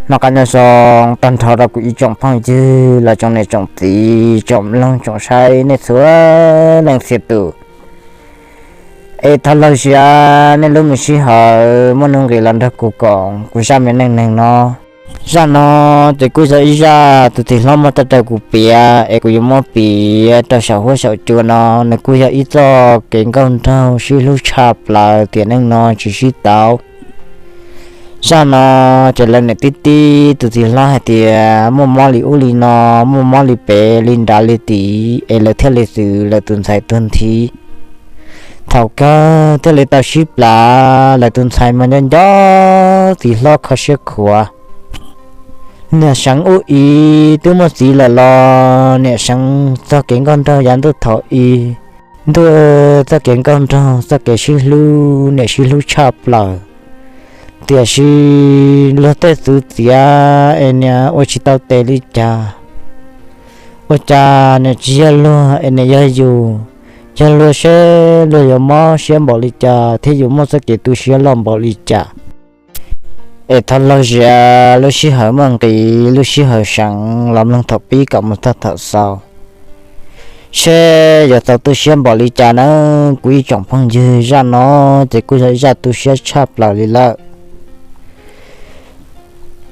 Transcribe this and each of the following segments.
Noj qab nyob zoo tag nrho rau kuv ib tsoom phooj ywg los tsoom niam tsoom txiv tsoom mloog tsoom saib nej txhua leej txhia tus. Es thov laug sia nej lub me sij hawm muaj nuj nqis los nrog kuv koom kuv zaj me neej neeg no. Zaj no ces kuj yog ib zaj tus txiv hlob muab tau rau kuv piav es kuv yuav muab piav rau saum huab saum cua no. Nws kuj yog ib txoj kev nkauj nraug sib hlub tshaj plaws tiam neej no tsis sib tau. Zaj no ces lawv niam tib tib tus txiv hlob hais tias muaj mob li ub li no, muaj mob li pem li nrad li tid es lawv thiaj li xwm lawv tus ntxhais tuag nthi. Thaum kawg thiaj li tau sib plam, lawv tus ntxhais mas nco nco txiv hlob kho siab khuav. Niam seev ub ib twb muaj txiv lawm los niam seev txoj kev nkauj nraug yav ntuj thaum ub, ntuj txoj kev nkauj nraug txoj kev sib hlub niam sib hlub tshaj plaws. Tiam sis luag tej txwv txiav es niam ua tsis tau tes li cas. Ua cas niam tsis yog luag es niam yog yus? Yog luag seb luag yuav mob siab npaum li cas thiab yus muaj txoj kev tu siab loj npaum li cas? Es thov laug sia lub sij hawm muaj nqis lub sij hawm seev los mloog thaum pib kom mus txog thaum xaus, seb yuav txaus tu siab npaum li cas nawb kuv ib tsoom phooj ywg. Zaj no ces kuj yog ib zaj tu siab tshaj plaws li lawm.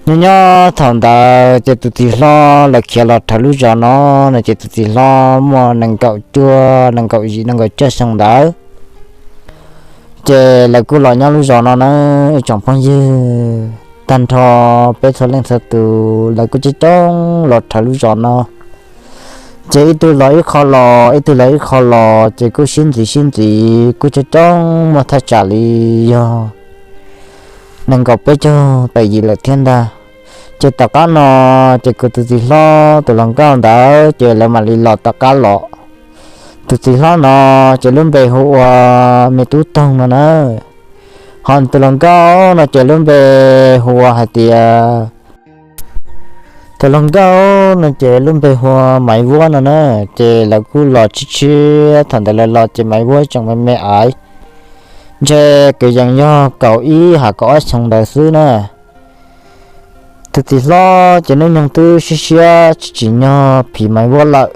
Nyob nyob thaum ntawd ces tus txiv hlob lawv khiav los rhawv lub zos no, no ces tus txiv hlob muaj nees nkaum cuaj nees nkaum yim nees nkaum cuaj xyoo ntawd. Ces lawv kuj los nyob lub zos no na ib tsoom phooj ywg. Tag nrho peb txhua leej txhua tus lawv kuj coob coob los rhawv lub zos no. Ces ib tug los ib qho los, ib tug los ib qho los, ces kuj sib ntxiv sib ntxiv kuj coob coob muaj thaj tsam li yog nees nkaum peb caug tawm yim lawm thiab ntag. Ces tom qab no ces kuv tus txiv hlob tus hluas nkauj ntawd ces lawv mam li los tom qab los. Tus txiv hlob no ces lub npe hu ua Me Tub Toog no na. Ho tus hluas nkauj no ces lub npe hu ua hais tias, tus hluas nkauj no ces lub npe hu ua Maiv Vuab no na. Ces lawv kuj los tshiab tshiab, thaum ntawd lawv los ces Maiv Vuab tseem me me aiv, ntshe kwv yees yog kaum ib hab kaum ob xyoo ntawd xwb na. Tus txiv hlob ces hnub nyoog twb siab siab tsis tsim nyog phim Maiv Vuab lawm.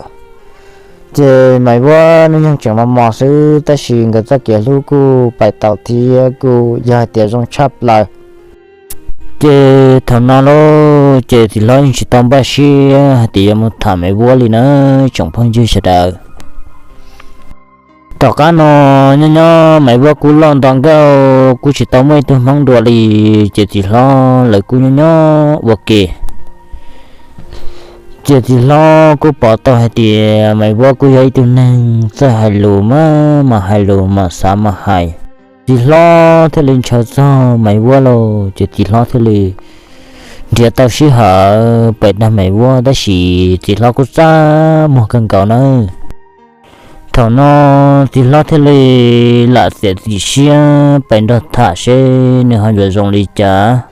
Ces Maiv Vuab hnub nyoog tseem mos mos xwb, tab sis nkawd txoj kev hlub kuj pais tau thiab kuj yog hais tias zoo tshaj plaws. Ces thaum no lauj, ces txiv hlob yeej tsis tau npaj siab hais tias yuav mus tham Maiv Vuab li na, tsoom phooj ywg sawv daws. Tom qab no nyob nyob Maiv Vuab kuj loj nto nkauj, kuj tsis tau muaj ib tug hmoob dua li, ces txiv hlob lawv kuj nyob nyob ua ke. Ces txiv hlob kuj pom tau hais tias Maiv Vuab kuj yog ib tug neeg txawj hais lus mas, mas hais lus mas xav mas hais. Txiv hlob thiaj li ntshaw txog Maiv Vuab lauj, ces txiv hlob thiaj li nrhiav tau sij hawm pais dag Maiv Vuab, tab sis txiv hlob kuj txaj muag kawg nkaus nawb. Thaum no txiv hlob thiaj li lam txiav txim siab pais nrog tham seb nws ho yuav zoo li cas.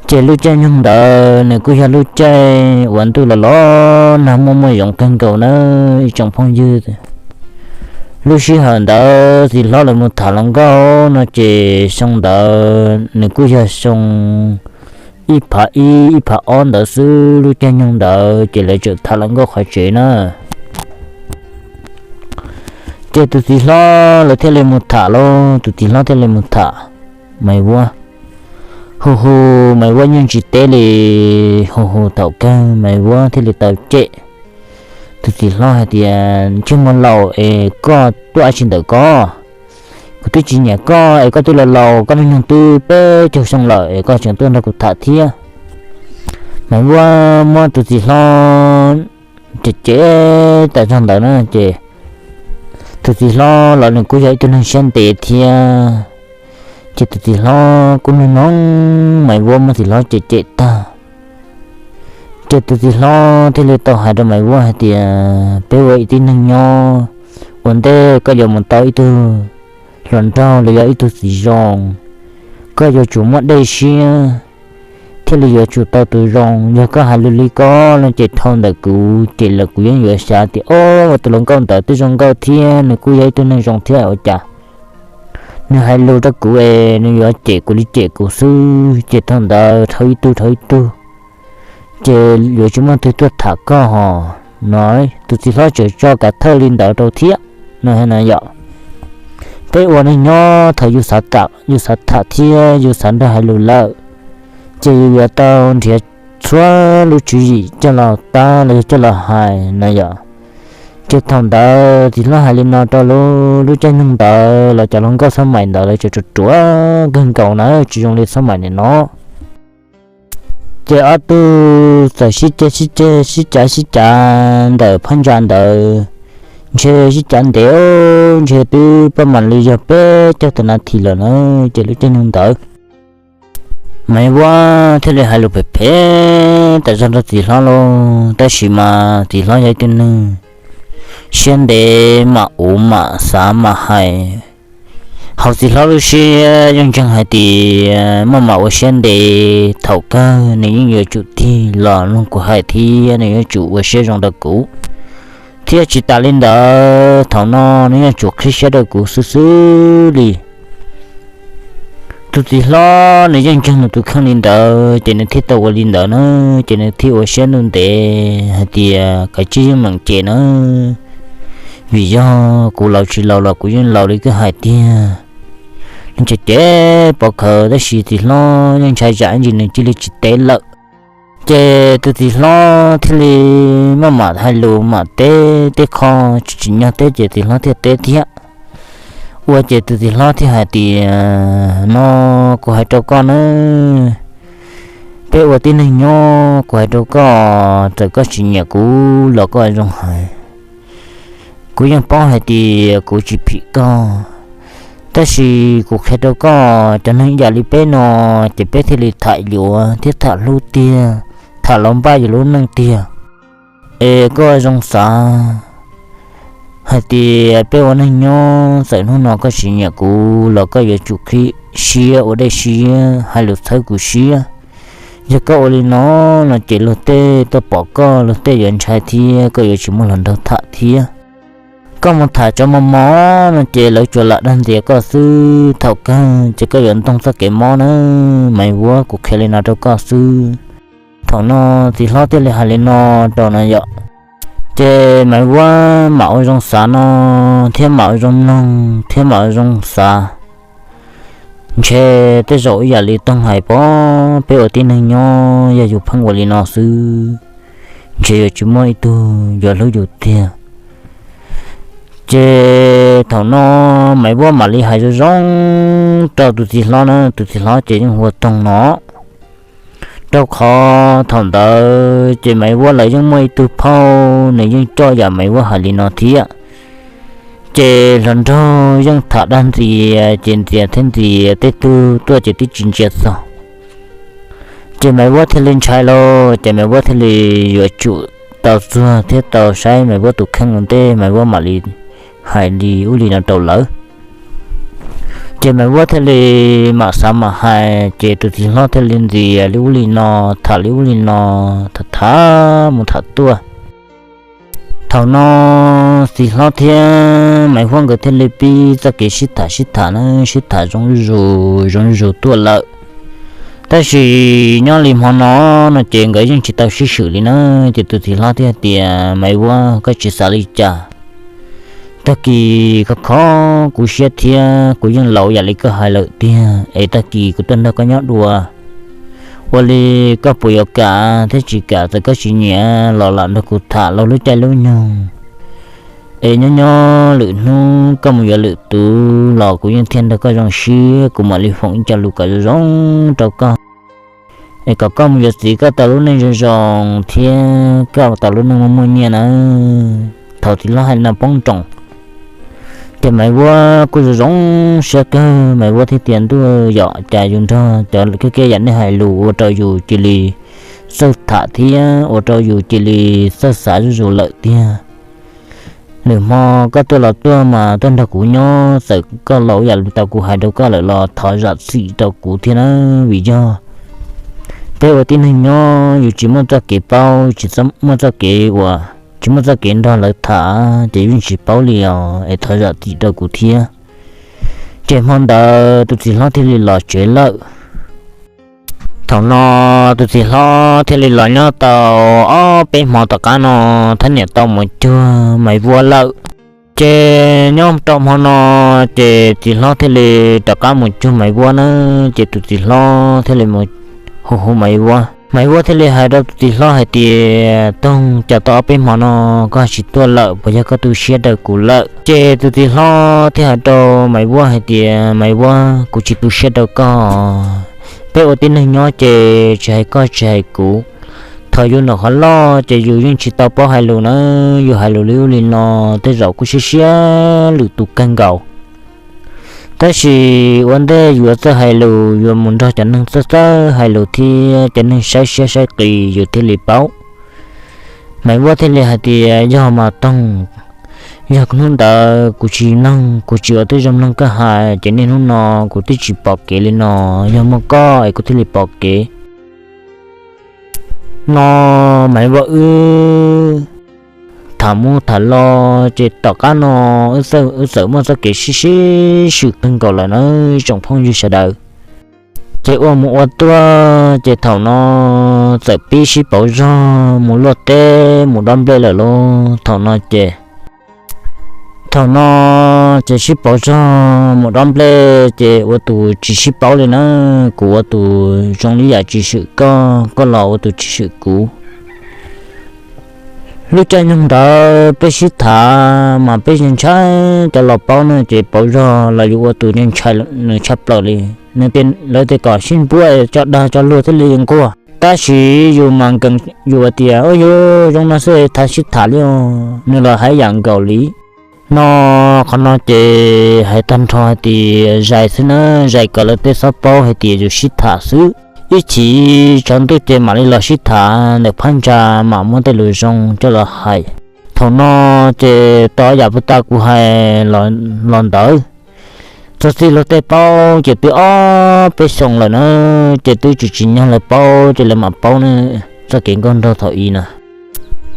Ces lub caij nyoog ntawd nws kuj yog lub caij uas ntuj los los nag muaj muaj yoov kawg nkaus nawb ib tsoom phooj ywg. Lub sij hawm ntawd txiv hlob lawv mus tham hluas nkauj no ces xyoo ntawd nws kuj yog xyoo ib phav ib ib phav ob ntawd xwb, lub caij nyoog ntawd ces lawv tseem tham hluas nkauj qhov tsev na. Ces tus txiv hlob lawv thiaj li mus tham lauj, tus txiv hlob thiaj li mus tham Maiv Vuab. Hu hu Maiv Vuab yeej tsis teb li, hu hu thaum kawg Maiv Vuab thiaj li tau cem tus txiv hlob hais tias, Ntsej muag laus es koj tuaj dab tsi ntawm koj? Kuv twb tsis nyiam koj es koj twb laus laus, koj hnub nyoog twb peb caug xyoo lawm es koj tseem tuaj nrog kuv tham thiab. Maiv Vuab muab tus txiv hlob cem cem tas zog ntawd na ces tus txiv hlob los nws kuj yog ib tug neeg siab ntev thiab. Ces tus txiv hlob kuj mloog mloog Maiv Vuab muab txiv hlob cem cem tag, ces tus txiv hlob thiaj li tau hais rau Maiv Vuab hais tias, Peb ua ib tug neeg nyob, ua ntej koj yuav mus tau ib tug hluas nraug los yog ib tug txiv zoo, koj yuav tsum muaj dej siab thiaj li yuav tsum tau tus zoo. Yog koj hais lus li ko no ces dhau ntawm kuv ces lawv kuv yeej yuav xav tias, Ob, tus hluas nkauj ntawd twb zoo nkauj thiab nws kuj yog ib tug neeg zoo thiab ua cas nws hais lus rau kuv es nws yuav cem kuv li cem kuv xwb, ces thaum ntawd dhau ib tug dhau ib tug, ces yuav tsis muaj twg tuaj tham koj hos no. Tus txiv hlob tseem tso kav thawj li ntawd rau thiab no na yom. Peb ua neej nyob thaum yus xav tham, yus xav tham thiab yus xav nrog hais lus lawm, ces yus yuav tau nrhiav txhua lub tswv yim coj los tab los yog coj los hais na yom. Ces thaum ntawd txiv hlob hais li no rau lub, lub caij nyoog ntawd los cov hluas nkauj xab maim ntawd lawv tseem ruam ruam kawg nkaus na, tsis zoo li xab maim nim no. Ces ob tug txawm sib ceg sib ceg sib cav sib cav ntawm phab ntsa ntawd, ntshe sib cav ntev, ntshe twb paj mam li yog peb caug tawm nas this lawm na. Ces lub caij nyoog ntawd Maiv Vuab thiaj li hais lus phem phem tas zog rau txiv hlob lauj, tab sis mas txiv hlob yog ib tug neeg siab ntev, mam ua mam xav mam hais. Hauv txiv hlob lub siab yeej ntseeg hais tias maj mam ua siab ntev, thaum kawg nws yeej yuav tsum tig los mloog kuv hais thiab nws yuav tsum ua siab zoo rau kuv, thiab tsis tas li ntawd thaum no nws yeej tsum qhib siab rau kuv xwb xwb li. Tus txiv hlob nws yeej ntseeg nws tus kheej li ntawd ces nws thiaj tau ua li ntawd na. Ces nws thiaj ua siab ntuj ntev hais tias kav tsij yeej meem cem na, vim yog kuv laus tsis laus los kuv yeej laus li koj hais tiag. Nws tseem cem pov khawv tab sis txiv hlob yeej ntshai tsam ib ntsis nws cia li tsis teb lawm. Ces tus txiv hlob thiaj li maj mam hais lus mam teb tej qho tsis tsim nyog teb ces txiv hlob thiaj teb thiab. Ua ces tus txiv hlob thiaj hais tias, no kuv hais rau koj na, peb ua tib neeg nyob kuv hais rau koj, txawm koj tsis nyiam kuv los koj zoo hais, kuv yeej paub hais tias kuv tsis phim koj, tab sis kuv qhia rau koj, cov neeg yam li peb no ces peb thiaj li tham yuav thiab tham hlub tiag, tham los npaj yus lub neej tiag. Es koj zoo xav hais tias peb ua neeg nyob txawm hnub no koj tsis nyiam kuv los koj yuav tsum qhib siab ua dej siab hais lus txhawb kuv siab. Yog koj ua li no, no ces luag tej tuaj pom koj luag tej yuav ntshai thiab koj yuav tsis muaj hluas nraug tham thiab. Koj mus tham cov mos mos no ces lawv tsuas lam dag ntxias koj xwb, thaum kawg ces koj yuav ntoo txoj kev mob na. Maiv Vuab, kuv qhia li no rau koj xwb. Thaum no txiv hlob thiaj li hais li no rau na yom. Ces Maiv Vuab mam ua zoo xav no thiab mam ua zoo mloog thiab mam ua zoo xav. Ntshe tej zaum ib yam li Toog hais pom, peb ua tib neeg nyob yog yus pheej ua li no xwb, ntshe yuav tsis muaj ib tug yuav hlub yus tiag. Ces thaum no Maiv Vuab mam li hais zoo zoo rau tus txiv hlob na, tus txiv hlob ces yeej hu ua Toog no. Rau qhov thaum ntawd ces Maiv Vuab lawv yeej muaj ib tug phauj, nws yeej coj yam Maiv Vuab hais li no thiab. Ces hluas nraug yeej tham dag ntxias, ces ntxias thiab ntxias, tej tug tuaj ces twb tsis ntsia txog. Ces Maiv Vuab thiaj li ntshai lauj, ces Maiv Vuab thiaj li yuav tsum tau txuag thiab tau saib Maiv Vuab tus kheej ua ntej Maiv Vuab mam li hais li ub li no rau lawv. Ces Maiv Vuab thiaj li mam xav mam hais, ces tus txiv hlob thiaj li ntxias li ub li no, tham li ub li no, tham tham mus tham tuaj. Thaum no txiv hlob thiab Maiv Vuab nkawd thiaj li pib txoj kev sib tham sib tham na, sib tham zoo zus zoo zus tuaj lawm. Tab sis nyob li hmo no no ces nkawd yeej tsis tau sib swm li na. Ces tus txiv hlob thiaj tias, Maiv Vuab, koj tsis xav li cas? Tag kis koj kho kuv siab thiab, kuv yeej laus yam li koj hais lawm tiag, es tag kis kuv tuaj nrog koj nyob dua, ua li koj puas yuav kam thiab tsis kam? Txawm koj tsis nyiam los lam nrog kuv tham laug lub caij lub nyoog, es nyob nyob lwm hnub koj mus yuav lwm tus los kuv yeej thiaj nrog koj zoo siab, kuv mam li foom ib co lus kom zoo zoo rau koj, es kom koj mus yuav txiv koj tau lub neej zoo zoo thiab koj tau lub neej muaj muaj nyiaj na. Thaum txiv hlob hais li no poob nroos, ces Maiv Vuab kuj zoo zoo siab kawg, Maiv Vuab thiaj tias, ntuj, yog cas yus nrog cov kab ke yam nej hais lus ua rau yus cia li txawj tham thiab ua rau yus cia li txawj xav zuj zus lawm tiag. Lwm hmo koj tuaj los tuaj mas tuaj nrog kuv nyob, txawm koj laus yam li tau kuv hais rau koj lawm los thov zam txim rau kuv thiab na, vim yog peb ua tib neeg nyob yus tsis muaj txoj kev paub, tsis muaj txoj kev uas tsis muaj txoj kev nrog lawv tham ces yus tsis paub li os, es thov zam txim rau kuv thiab. Ces hmo ntawd tus txiv hlob thiaj li los tsev lawm. Thaum no tus txiv hlob thiaj li los nyob tau ob peb hmo tom qab no, thab niam tau mus cuag Maiv Vuab lawm. Ces nyob rau hmo no, ces txiv hlob thiaj li rov qab mus cuag Maiv Vuab na, ces tus txiv hlob thiaj li mus hu hu Maiv Vuab. Maiv Vuab thiaj li hais rau tus txiv hlob hais tias, Toog, cas tau ob peb hmo no koj tsis tuaj lawm, puas yog koj tu siab rau kuv lawm? Ces tus txiv hlob thiaj hais rau Maiv Vuab hais tias, Maiv Vuab, kuv tsis tu siab rau koj. Peb ua tib neeg nyob ces tsis hais koj tsis hais kuv. Thaum yus nyuam qhuav loj ces yus yeej tsis tau paub hais lus na, yus hais lus li ub li no, tej zaum kuj siab siab lwm tus kawg nkaus. Tab sis ua ntej yuav txawj hais lus, yuav mus nrog cov neeg txawj txawj hais lus thiab cov neeg saib siab saib qis yus thiaj li paub. Maiv Vuab thiaj li hais tias, Yog mas Toog, yog hnub ntawd kuv tsis mloog, kuv tsis ua tib zoo mloog koj hais, ces niaj hnub no kuv twb tsis pom kev li no. Yog muaj koj es kuv thiaj li pom kev. No Maiv Vuab wb tham mus tham los ces tom qab no wb txawm muaj txoj kev sib sib swm kawg nkaus lawm na, tsoom phooj ywg sawv daws. Ces ua mus ua tuaj ces thaum no txawm pib sib pauv zog mus luaj teb mus dob nplej lawm lauj. Thaum no ces thaum no ces sib pauv zog mus dob nplej ces ua tus tsis sib paub li na, kuv ua tus zoo li yam tsis swm koj, koj los ua tus tsis swm kuv. Lub caij nyoog ntawd peb sib tham mas peb yeej ntshai cov los paub na, ces pauv zog los yuav ua tus ntshai nws tshaj plaws li. Nws tias, lawv tias kom sib npuab tso dag tso luag thiaj li nquag. Tab sis yus mas nkees yus tias, Ub, yus zoo no xwb tham sib tham li os, nws los hais yam nkaus li. No qhov no ces hais tag nrho hais tias zais xwb na, zais kom lawv tej txhob paub hais tias yus sib tham xwb. Ib chim tsaus ntuj ces mam li los sib tham ntawm phab ntsa, mam muab tej lus zoo coj los hais. Thaum no ces tau yam puag ta kuv hais los ntawd, txog txij luag tej paub ces twb ob peb xyoos lawm na, ces twb tsis tsim nyog lawv paub ces lawv mam paub ne. Txoj kev nkauj nraug thaum ub na,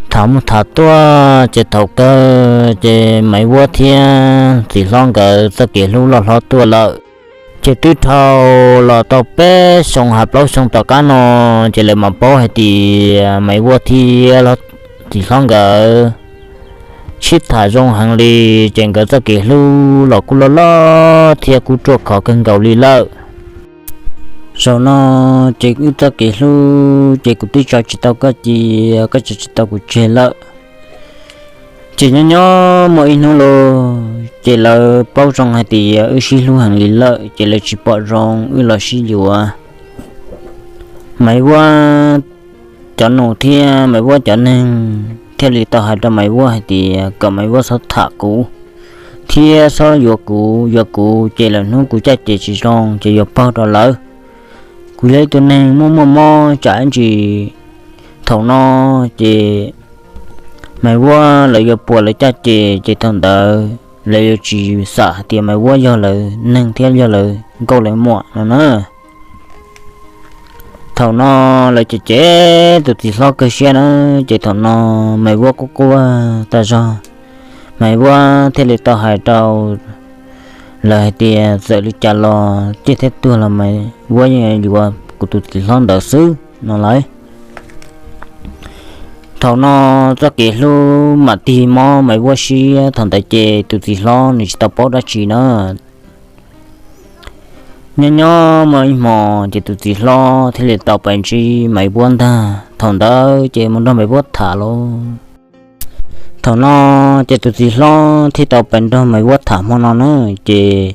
tham mus tham tuaj ces thaum kawg ces Maiv Vuab thiab txiv hlob nkawd txoj kev hlub loj hlob tuaj lawm. Ces twb dhau los tau peb xyoo hab plaub xyoo tom qab no, ces lawv mam paub hais tias Maiv Vuab thiab txiv hlob nkawd sib tham zoo heev li, ces nkawd txoj kev hlub los kuj loj loj thiab kuj ruaj khov kawg nkaus li lawm. Zaum no ces wb txoj kev hlub ces kuv twb tso tsis tau koj cia, koj tso tsis tau kuv tseg lawm. Ces nyob nyob muaj ib hnub lauj, ces lawv paub zoo hais tias wb sib hlub heev li lawm, ces lawv tsis pom zoo wb los sib yuav. Maiv Vuab cov nus thiab Maiv Vuab cov neeg thiaj li tau hais rau Maiv Vuab hais tias kom Maiv Vuab txhob tham kuv thiab txhob yuav kuv, yuav kuv ces lwm hnub kuv caj ces tsis zoo ces yuav paug rau lawv. Kuv yog ib tug neeg muaj muaj mob tsam ib ntsis thaum no ces Maiv Vuab lawv yuav puas lawv caj ces, ces thaum ntawd lawv yuav tsis xam hais tias Maiv Vuab yog lawv neeg thiab yog lawv nkauj lawv muam no na. Thaum no lawv cem cem tus txiv hlob kawg siab na, ces thaum no Maiv Vuab quaj quaj tag zog, Maiv Vuab thiaj li tau hais rau lawv hais tias txawm li cas los ciaj thiab tuag los Maiv Vuab yeej yuav kuv tus txiv hlob ntawd xwb no lauj. Thaum no txoj kev hlub mam tig mob Maiv Vuab siab, thaum ntawd ces tus txiv hlob nws tsis tau paub dab tsi na. Nyob nyob muaj ib hmo ces tus txiv hlob thiaj li tau pais ntsib Maiv Vuab ntag. Thaum ntawd ces mus nrog Maiv Vuab tham lauj. Thaum no ces tus txiv hlob thiaj tau pais nrog Maiv Vuab tham hmo no na, ces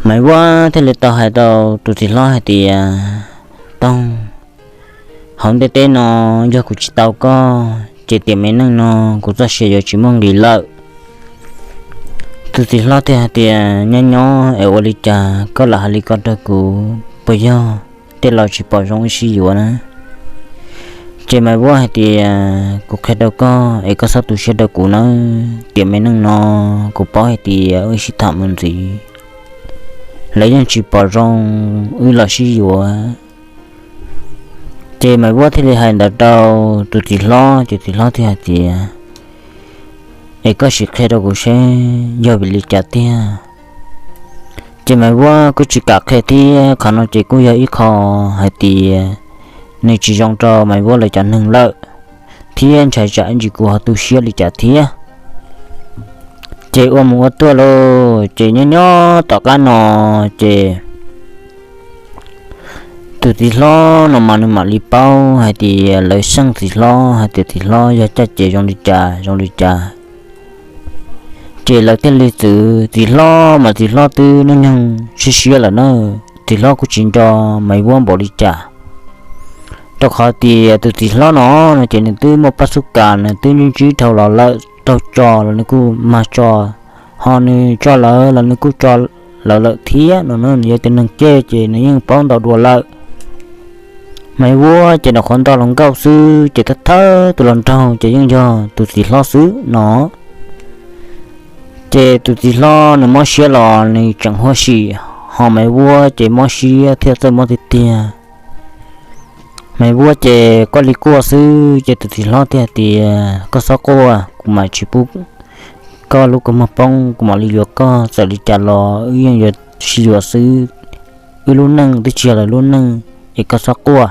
Maiv Vuab thiaj li tau hais rau tus txiv hlob hais tias, Toog, hauv ntiaj teb no yog kuv tsis tau koj ces tiam me neej no kuv txoj sia yuav tsis muaj nqis lawm. Tus txiv hlob thiaj hais tias, Nyob nyob es ua li cas koj lam hais li ko rau kuv, puas yog tej laus tsis pom zoo wb sib yuav na? Ces Maiv Vuab hais tias, Kuv qhia rau koj es koj txhob tu siab rau kuv nawb, tiam me neej no kuv paub hais tias wb sib tham mus ntxiv, lawv yeej tsis pom zoo wb los sib yuav. Ces Maiv Vuab thiaj li hais ntawd rau tus txiv hlob, ces txiv hlob thiaj hais tias, Es koj sim qhia rau kuv seb yog vim li cas tiag. Ces Maiv Vuab kuj tsis kam qhia thiab, qhov no ces kuj yog ib qho hais tias nws tsis zoo rau Maiv Vuab lawv cov neeg lawm, thiab ntshai tsam ntsis kuv ho tu siab li cas thiab. Ces ua mus ua tuaj lauj, ces nyob nyob tom qab no ces tus txiv hlob no mas nws mam li paub hais tias lawv xyeej txiv hlob hais tias txiv hlob yog caj ces zoo li cas zoo li cas. Ces lawv thiaj li txwv txiv hlob mas txiv hlob twb hnub nyoog siab siab lawm na, txiv hlob kuj tsis nco Maiv Vuab npaum li cas. Rau qhov tias tus txiv hlob no no ces nws twb muaj pab xub kas, nws twb ntsib ntsib dhau los lawm, raug tso los nws kuj mag tso, ho nws tso lawv los nws kuj tso lawv lawm thiab no na, nws yog tus neeg ceg ces nws yeej paub ntau dua lawm. Maiv Vuab ces nws qhuav nto hluas nkauj xwb ces thawj thawj tus los nraug ces yeej yog tus txiv hlob xwb no. Ces tus txiv hlob nws mob siab los nws tseem huaj sim, ho Maiv Vuab ces mob siab thiaj txawj mob tiag tiag. Maiv Vuab ces kuaj li kuaj xwb ces tus txiv hlob thiaj hais tias, koj txhob quaj, kuv mam tsis pub koj lub kua muag poob, kuv mam li yuav koj, txawm li cas los wb yeej yuav sib yuav xwb, wb lub neej twb tsis yog lwm lub neej, es koj txhob quaj.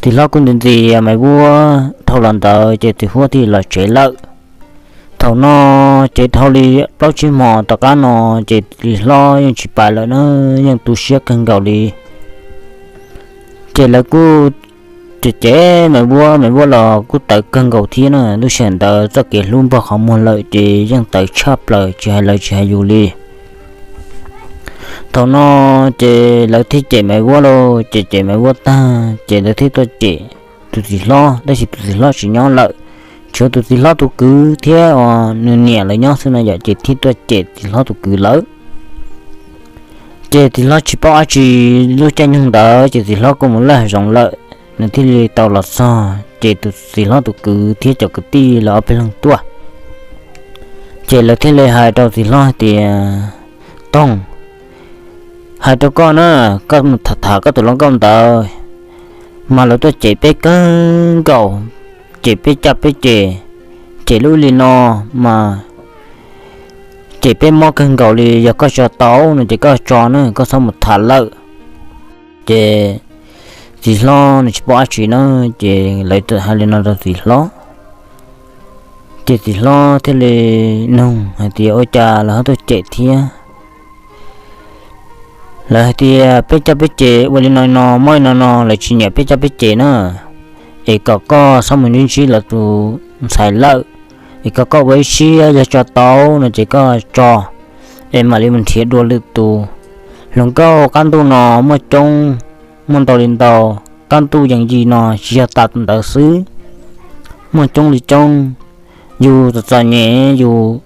Txiv hlob kuj ntxias ntxias Maiv Vuab dhau los ntawd ces txiv huab thiaj los tsev lawm. Thaum no ces dhau li plaub tsib hmo tom qab no ces txiv hlob yeej tsis pais lawm na, yeej tu siab kawg nkaus li. Ces lawv kuj cem cem Maiv Vuab, Maiv Vuab los kuj tawv kawg nkaus thiab na, lub sij hawm ntawd txoj kev hlub npog qhov muag lawm ces yeej tawv tshaj plaws tsis hais lawv tsis hais yus li. Thaum no ces lawv thiaj cem Maiv Vuab lauj, ces cem Maiv Vuab tag ces lawv thiaj tuaj cem tus txiv hlob, tab sis tus txiv hlob tsis nyob lawm, tshuav tus txiv hlob tus kwv thiab nws niam lawv nyob xwb no yom, ces thiaj tuaj cem txiv hlob tus kwv lawm. Ces txiv hlob tsis paub dab tsi, lub caij nyoog ntawd ces txiv hlob kuj mus lawj zoov lawm, nws thiaj li tau los txog ces tus txiv hlob tus kwv thiab cov kwv tij lawv ob peb leeg tuaj. Ces lawv thiaj li hais rau txiv hlob hais tias, Toog, hais rau koj na, koj mus tham tham koj tus hluas nkauj ntawd, mas lawv tuaj cem peb kawg nkaus, cem peb caj peb ces, cem lub li no mas cem peb mob kawg nkaus li, yog koj tso tau no ces koj tso na, koj txhob mus tham lawm. Ces txiv hlob nws tsis paub dab tsi na, ces lawv txawm hais li no rau txiv hlob. Ces txiv hlob thiaj li nug hais tias, ua cas lawv ho tuaj cem thiab? Lawv hais tias peb caj peb ces ua li no no, mob li no no, lawv tsis nyiam peb caj peb ces na, es kom koj txhob mus ntsib ntsib lawv tus ntxhais lawm, es kom koj ua ib siab yog tso tau no ces koj tso, es mam li mus nrhiav dua lwm tus. Hluas nkauj qab ntuj no muaj coob, muaj ntau li ntau, qab ntuj yees yim no tsis yog tas tus ntawd xwb, muaj coob li coob. Yus txom txom nyem, yus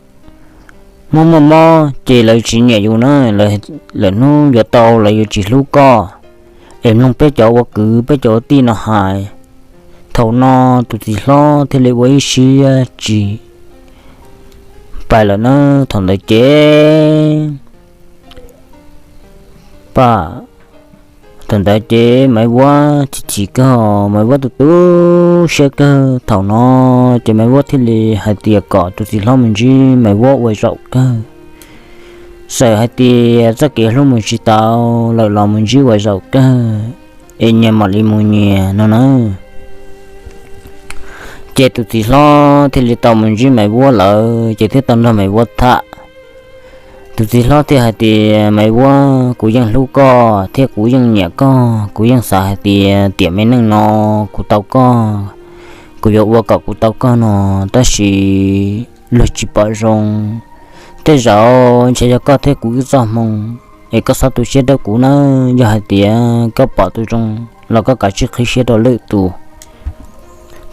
muaj muaj mob ces lawv tsis nyiam yus na, lawv hnub yuav tau lawv yuav tsis hlub koj, es mloog peb cov ua kwv peb cov ua tij no hais. Thaum no tus txiv hlob thiaj li ua ib siab tsis pais lawm na. Thaum ntawd ces pam, thaum ntawd ces Maiv Vuab chim chim kawg, Maiv Vuab tu tu siab kawg. Thaum no ces Maiv Vuab thiaj li hais tias kom tus txiv hlob mus ntsib Maiv Vuab ua zaum kawg, txawm hais tias txoj kev hlub mus tsis tau lawm los mus ntsib ua zaum kawg, es nyias mam li mus nyias no na. Ces tus txiv hlob thiaj li tau mus ntsib Maiv Vuab lawm, ces thiaj tau nrog Maiv Vuab tham. Tus txiv hlob thiaj hais tias, Maiv Vuab, kuv yeej hlub koj thiab kuv yeej nyiam koj, kuv yeej xav hais tias tiam me neej no kuv tau koj, kuv yuav ua kom kuv tau koj no, tab sis luag tsis pom zoo. Tej zaum ntshe yog koj thiab kuv wb txoj hmoo, es koj txhob tu siab rau kuv nawb. Yog hais tias koj pom tus zoo los koj kav tsij qhib siab rau lwm tus.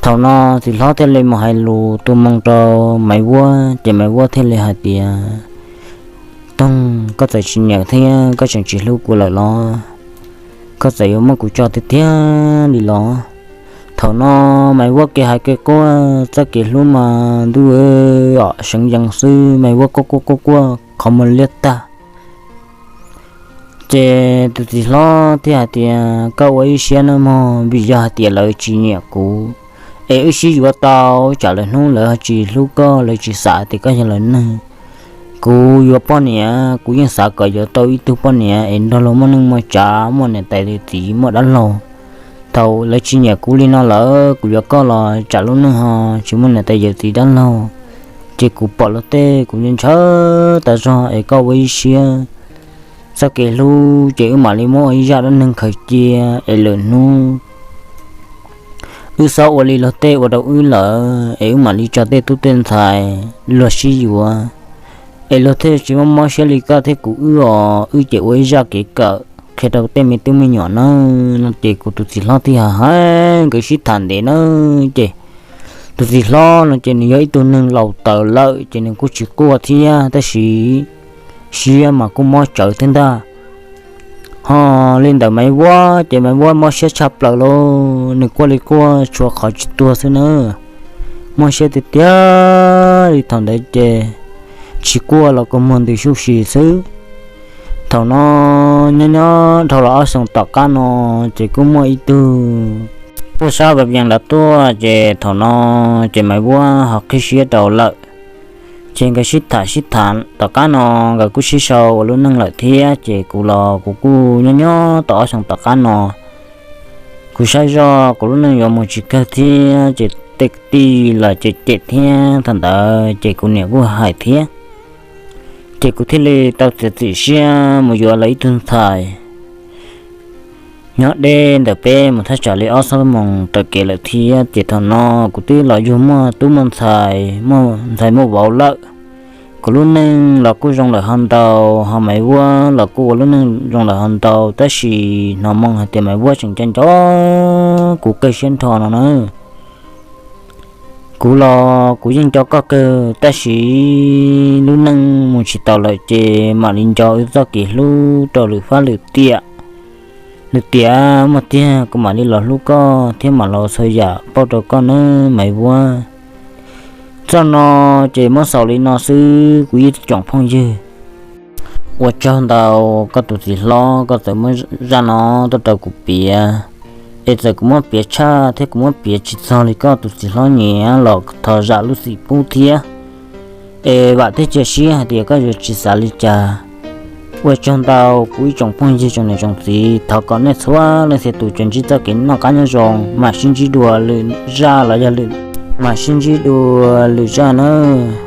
Thaum no txiv hlob thiaj li mus hais lus tu moo rau Maiv Vuab, ces Maiv Vuab thiaj li hais tias, Toog, koj txawm tsis nyiam thiab koj tseem tsis hlub kuv lawm los? Koj txawm yuav muab kuv tso tiag tiag li los? Thaum no Maiv Vuab kev hais kev quaj, txoj kev hlub mas ntuj os, seev yees xwb, Maiv Vuab quaj quaj quaj quaj qhov muag liab tag. Ces tus txiv hlob thiaj hais tias, Koj ua ib siab nawb mog, vim yog hais tias lawv tsis nyiam kuv, es wb sib yuav tau, tsam lawv hnub lawv ho tsis hlub koj, lawv tsis xav tias koj yog lawv neeg. Kuv yuav poj niam, kuv yeej xav kom yuav tau ib tug poj niam es nrog luag muaj neej muaj tsav, muaj niam tais txiv, muaj dab laug. Thaum lawv tsis nyiam kuv li no lawm, kuv yuav koj los tsam lub neej ho tsis muaj niam tais yawm txiv dab laug. Ces kuv pom luag tej kuv ntshaw tas zog es koj ua ib siab txoj kev hlub ces wb mam li muab ua ib zaj dab neeg khaws cia es lwm hnub wb xav ua li luag tej ua rau wb lawm es wb mam li tso tej tub tej ntxhais luag sib yuav. Es luag thiaj tsis mob mob siab li koj thiab kuv wb os, wb ces ua ib zaj kev kawm qhia rau tej me tub me nyuam na. No ces kuv tus txiv hlob thiaj hais, nkawd sib tham ntev na, ces tus txiv hlob no ces nws yog ib tug neeg laus taws lawm ces nws kuj tsis quaj thiab, tab sis siab mas kuj mob tsawv thiab ntag. Ho li ntawm Maiv Vuab ces Maiv Vuab mob siab tshaj plaws lauj, nws quaj li quaj tshuav qhov tsis tuag xwb na. Mob siab tiag tiag li, thaum ntawd ces tsis quaj los kua muag ntws suj si xwb. Thaum no nyob nyob dhau los ob xyoos tom qab no ces kuj muaj ib tug poj sab va yees lawv tuaj ces thaum no ces Maiv Vuab ho qhib siab rau lawm. Ces nkawd sib tham sib tham tom qab no nkawd kuj sib sau ua lub neej lawm thiab ces kuv los kuv kuj nyob nyob tau ob xyoos tom qab no kuv saib zoj kuv lub neej yuav mus tsis kawg thiab ces tej kwv tij los cem cem thiab, thaum ntawd ces kuv niam kuj hais thiab. Ces kuv thiaj li tau txiav txim siab mus yuav lawv ib tug ntxhais nyob deb ntawm peb mus thaj tsam li ob xuab moos raws kev lawm thiab. Ces thaum no kuv twb los yug muaj tub muaj ntxhais, muaj ntxhais muaj vauv lawm. Kuv lub neej los kuj zoo lawm ho ntau, ho Maiv Vuab los kuj ua lub neej zoo lawm ho ntau, tab sis hnov moo hais tias Maiv Vuab tseem nco nco kuv kawg siab nrho no na. Kuv los kuv yeej nco koj kawg, tab sis lub neej mus tsis taus lawm ces mam li nco wb txoj kev hlub rau lwm fab lwm tiam. Lwm tiam muaj tiag kuv mam li los hlub koj thiab mam los txhua yam pauj rau koj nawb Maiv Vuab. Txoj no ces muab xaus li no xwb kuv ib tsoom phooj ywg. Ua tsaug ntau koj tus txiv hlob, koj txawm muab zaj no tuaj rau kuv piav. Es txawm kuv muab piav tshaj thiab kuv muab piav tsis txog li koj tus txiv hlob nyiam los thov zam lub txim pub thiab. Es vam thiab cia siab hais tias koj yuav tsis xav li cas. Ua tsaug ntau kuv ib tsoom phooj ywg tsoom niam tsoom txiv, thov kom nej txhua leej txhia tus tsuas ntsib txoj kev noj qab nyob zoo, mam sib ntsib dua lwm zaj los yog lwm, mam sib ntsib dua lwm zaj nawb.